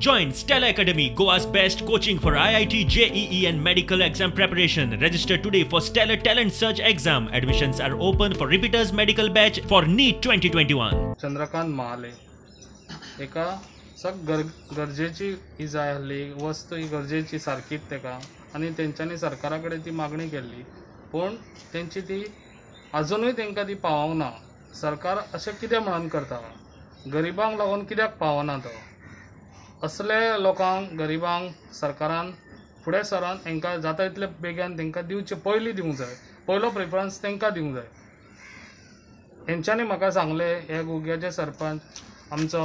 Join Stellar Academy, Goa's best coaching for IIT, JEE and medical exam preparation. Register today for Stellar Talent Search exam. Admissions are open for repeaters medical batch for NEET 2021. Chandrakant Mahale एका सग गरजेची ही जाय आसली वस्तू, ही गरजेची सारकीच तेका आनी तेंच्यांनी सरकारा कडेन ती मागणी केल्ली, पूण तेंची ती अजुनूय तेंकां ती पावोंक ना. सरकार अशें कितें म्हणून करता? गरिबांक लागून कित्याक पावना तो? असले लोकांक, गरिबांक सरकारान फुडें सरान हेंकां जाता तितले बेगीन तेंकां दिवचे, पयलीं दिवंक जाय, पयलो प्रिफरन्स तेंकां दिवंक जाय. हेंच्यांनी म्हाका सांगलें, हे गुग्याचे सरपंच, आमचो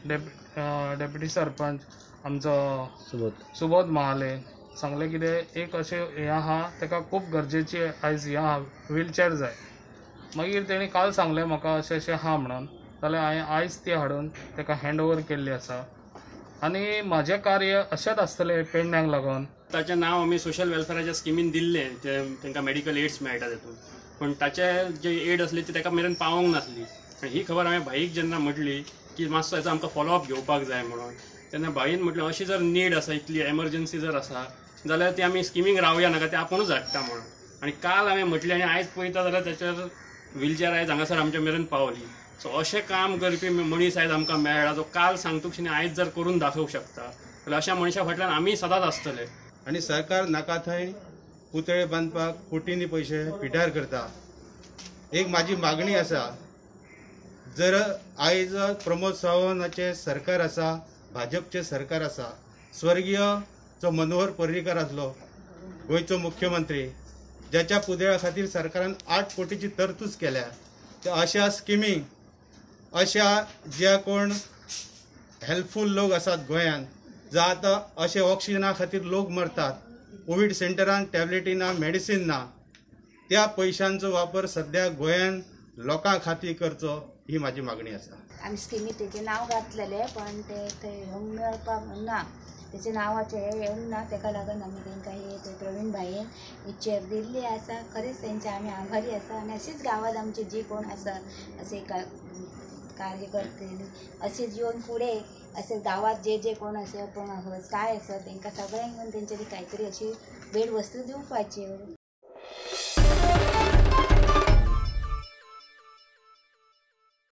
डेप्युटी सरपंच आमचो सुबोध महाले सांगलें कितें एक अशें हें आहा, तेका खूब गरजेची आयज हें आहा, व्हीलचॅर जाय. मागीर तेणी काल सांगलें म्हाका अशें अशें आहा म्हणून, जाल्यार हांवें आयज ती हाडून तेका हँड ओवर केल्ली आसा. आनी म्हाजें कार्य अशेंच आसतलें पेडण्यांक लागून. ताचें नांव आमी सोशल वेलफेराच्या स्किमीन दिल्लें, ते तांकां मेडिकल एड्स मेळटा तेतून, पूण ताचे जे एड आसली ती ताका मेरेन पावोंक नासली. आनी ही खबर हांवें भाईक जेन्ना म्हटली की मातसो हेचो आमकां फॉलोअप घेवपाक जाय म्हणून, तेन्ना भाईन म्हटलें अशी जर नीड आसा, इतली एमर्जन्सी जर आसा जाल्यार ती आमी स्किमींक रावया नाका, ते आपुणूच हाडटा म्हणून. आनी काल हांवें म्हटलें आनी आयज पळयता जाल्यार ताचेर व्हीलचॅर आयज हांगासर आमच्या मेरेन पावली. सो अशें काम करपी मनीस आयज आमकां मेळ्ळा, जो काल सांगतूक आयज जर करून दाखोवंक शकता जाल्यार अशा मनशा फाटल्यान आमी सदांच आसतले. आनी सरकार नाका थंय पुतळे बांदपाक कोटींनी पयशे पिठार करता. एक म्हाजी मागणी आसा, जर आयज प्रमोद सावंताचें सरकार आसा, भाजपचें सरकार आसा, स्वर्गीय जो मनोहर पर्रीकर आसलो गोंयचो मुख्यमंत्री, ज्याच्या पुतळ्या खातीर सरकारान 8 कोटीची तरतूद केल्या, त्या अशा स्किमींक, अशा ज्या कोण हेल्पफूल लोक आसात गोंयांत, जा आतां अशे ऑक्सिजना खातीर लोक मरतात, कोवीड सेंटरान टॅबलेटी ना, मेडिसीन ना, त्या पयशांचो वापर सद्या गोंयान लोकां खातीर करचो ही म्हाजी मागणी आसा. आमी स्किमी तेचें नांव घातलेलें, पण ते थंय येवंक मेळपाक ना, तेचे नांवाचें हें येवंक ना, तेका लागून आमी तेंकां हे प्रवीण भाईन ही चेर दिल्ली आसा. खरेंच तेंचे आमी आभारी आसा. आनी अशीच गांवांत आमची जी कोण आसा असे कार्य करतली, अशेंच येवन फुडें अशें गांवांत जे जे कोण अशें काय आसा तेंकां सगळ्यांक येवन तेंच्यांनी कांयतरी अशी भेट वस्तू दिवपाच्यो.